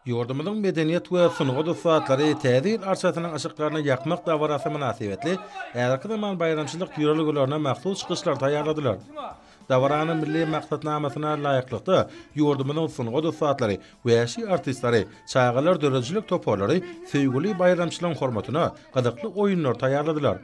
Ýurdumyzyň medeniýet we sungat ussatlary Täze ýyl arçasynyň yşyklaryny ýakmak dabarasy mynasybetli häzirki zaman baýramçylyk ýörelgelerine mahsus çykyşlary taýýarladylar. Dabaranyň milli maksatnamasyna laýyklykda, ýurdumyzyň sungat ussatlary, wäşi artistleri, çagalar döredijilik toparlary söýgüli baýramçylygyň hormatyna gyzykly oýunlary taýýarladylar.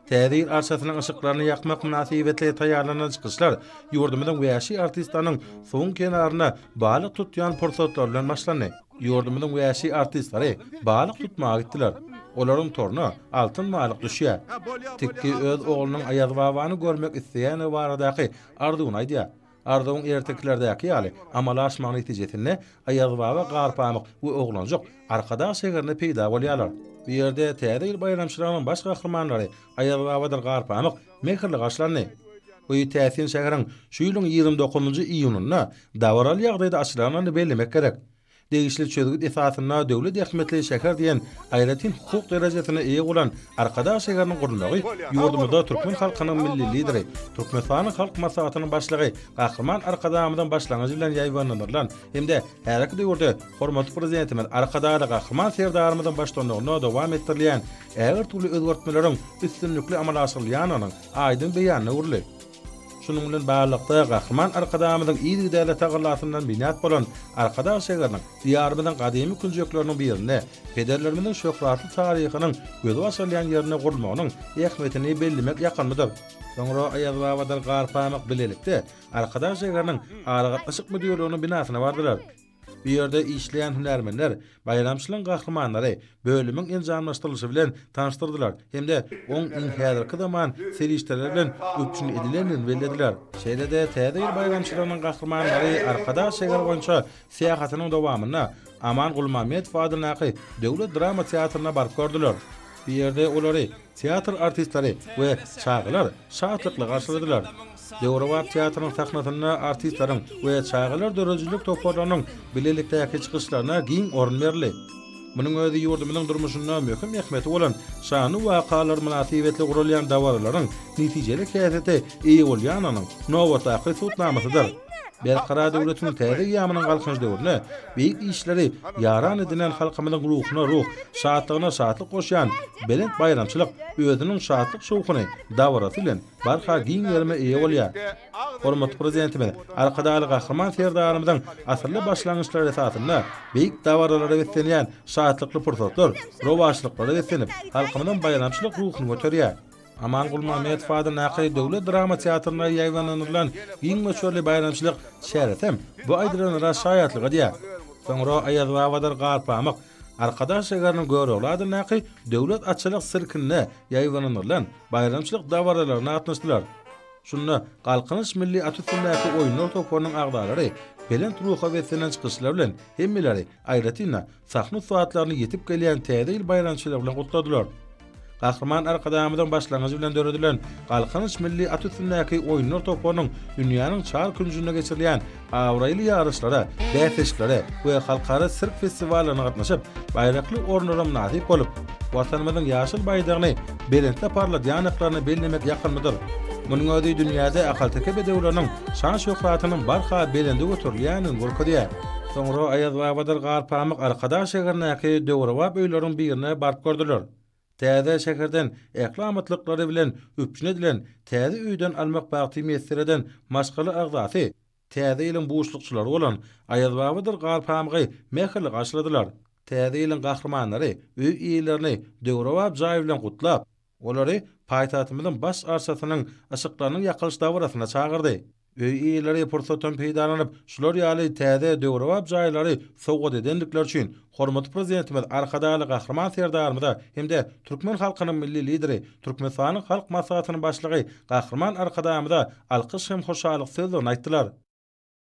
Täze ýyl arçasynyň yşyklaryny ýakmak mynasybetli taýýarlanan çykyşlar ýurdumyzyň wäşi artistleriniň suwuň kenarynda balyk tutýan pursatlary bilen başlandy. Ýurdumyzyň wäşi artistleri balyk tutmaga gitdiler. Olaryň toruna altyn balyk düşýär. Tikgi öz oglunyň Aýazbabany görmek isleýändigi baradaky arzuwyny aýdýar. Arzuwyň ertekilerdäki ýaly amala aşmagy netijesinde Aýazbaba Garpamyk we oglanjyk Arkadag şäherinde peýda bolýarlar. Bu ýerde Täze ýyl baýramçylygynyň baş gahrymanlary Aýazbabadyr Garpamyk mähirli garşylandy. Bu täsin şäheriň şu ýylyň 29-njy iýunynda dabaraly ýagdaýda açylandygyny bellemek gerek. Degişli çözgüt esasynda döwlet ähmiýetli şäher diýen aýratyn hukuk derejesine eýe bolan Arkadag şäheriniň gurulmagy ýurdumyzda türkmen halkynyň Milli Lideri, Türkmenistanyň Halk Maslahatynyň Başlygy Gahryman Arkadagymyzyň başlangyjy bilen ýaýbaňlandyrylan hem-de häzirki döwürde hormatly Prezidentimiz Arkadagly Gahryman Serdarymyzyň baştutanlygynda dowam etdirilýän ägirt uly özgertmeleriň üstünlikli amala aşyrylýandygynyň aýdyň beýanyna öwrüldi. Şunuň bilen baglylykda, Gahryman Arkadagymyzyň yzygiderli tagallasyndan binýat bolan Arkadag şäheriniň Diýarymyzyň gadymy künjekleriniň birinde, pederlerimiziň şöhratly taryhynyň gözbaş alýan ýerinde gurulmagynyň ähmiýetini bellemek ýakymlydyr. Soňra Aýazbabadyr Garpamyk bilelikde Arkadag şäheriniň Aragatnaşyk müdirliginiň binasyna bardylar. Bu ýerde işleýän hünärmenler baýramçylygyň gahrymanlary bölümiň enjamlaşdyrylyşy bilen tanyşdyrdylar hem-de oň iň häzirki zaman serişdeler bilen üpjün edilendigini bellediler. Şeýle-de Täze ýyl baýramçylygynyň gahrymanlary Arkadag şäheri boýunça syýahatynyň dowamynda Aman Gulmammedow adyndaky döwlet drama teatryna baryp gördüler. Bu ýerde olary teatr artistleri we çagalar şatlykly garşyladylar. Döwrebap teatryň sahnasynda artistleriň we çagalar döredijilik toparlarynyň bilelikdäki çykyşlaryna giň orun berildi. Munuň özi ýurdumyzyň durmuşynda möhüm ähmiýeti bolan şanly wakalar mynasybetli guralýan dabaralaryň netijeli häsiýete eýe bolýandygynyň nobatdaky subutnamasydyr. Berkarar döwletiň täze eýýamynyň Galkynyş döwründe beýik işleri ýaran edinen halkymyzyň ruhuna ruh, şatlygyna şatlyk goşýan belent baýramçylyk özüniň şatlyk-şowhuny, dabarasy bilen barha giň gerime eýe bolýar. Hormatly Prezidentimiz Arkadagly Gahryman Serdarymyzyň asylly başlangyçlary esasynda beýik dabaralara beslenýän şatlykly pursatlar rowaçlyklara beslenip, halkymyzyň baýramçylyk ruhuny göterýär. Aman Gulmammedow adyndaky Döwlet drama teatrynda ýaýbaňlandyrylan giň möçberli baýramçylyk çäresem bu aýdylanlara şaýatlyk edýär. Soňra Aýazbabadyr Garpamyk Arkadag şäheriniň Görogly adyndaky Döwlet atçylyk sirkinde ýaýbaňlandyrylan baýramçylyk dabaralaryna gatnaşdylar. Şunda Galkynyş milli at üstündäki oýunlar toparynyň agzalary belent ruha beslenen çykyşlary bilen hemmeleri, aýratyn-da, sahna ussatlaryny ýetip gelýän Täze ýyl baýramçylygy bilen gutladylar. Gahryman Arkadagymyzyň başlangyjy bilen döredilen Galkynyş milli at üstündäki oýunlar toparynyň dünýäniň çar künjünde geçirilýän abraýly ýaryşlara, bäsleşiklere we halkara sirk festiwallaryna gatnaşyp, baýrakly orunlara mynasyp bolup, Watanymyzyň ýaşyl baýdagyny belentde parladýandyklaryny bellemek ýakymlydyr. Munuň özi dünýäde ahalteke bedewleriniň şan-şöhratynyň barha belende göterilýändigini görkezýär. Soňra Aýazbabadyr Garpamyk Arkadag şäherindäki döwrebap öýleriň birine baryp gördüler. Täze şäherden ähli amatlyklary bilen üpjün edilen täze öýden almak bagty miýesser eden maşgala agzasy Täze ýylyň buşlukçylary bolan Aýazbabadyr Garpamygy mähirli garşyladylar. Täze ýylyň gahrymanlary öý eýelerini döwrebap jaý bilen gutlap, olary paýtagtymyzyň baş arçasynyň yşyklarynyň ýakylyş dabarasyna çagyrdy. Öý eýeleri pursatdan peýdalanyp, şular ýaly täze döwrebap jaýlary sowgat edendikleri üçin hormatly Prezidentimiz Arkadagly Gahryman Serdarymyza hem-de türkmen halkynyň Milli Lideri, Türkmenistanyň Halk Maslahatynyň Başlygy Gahryman Arkadagymyza alkyş hem hoşallyk sözlerini aýtdylar.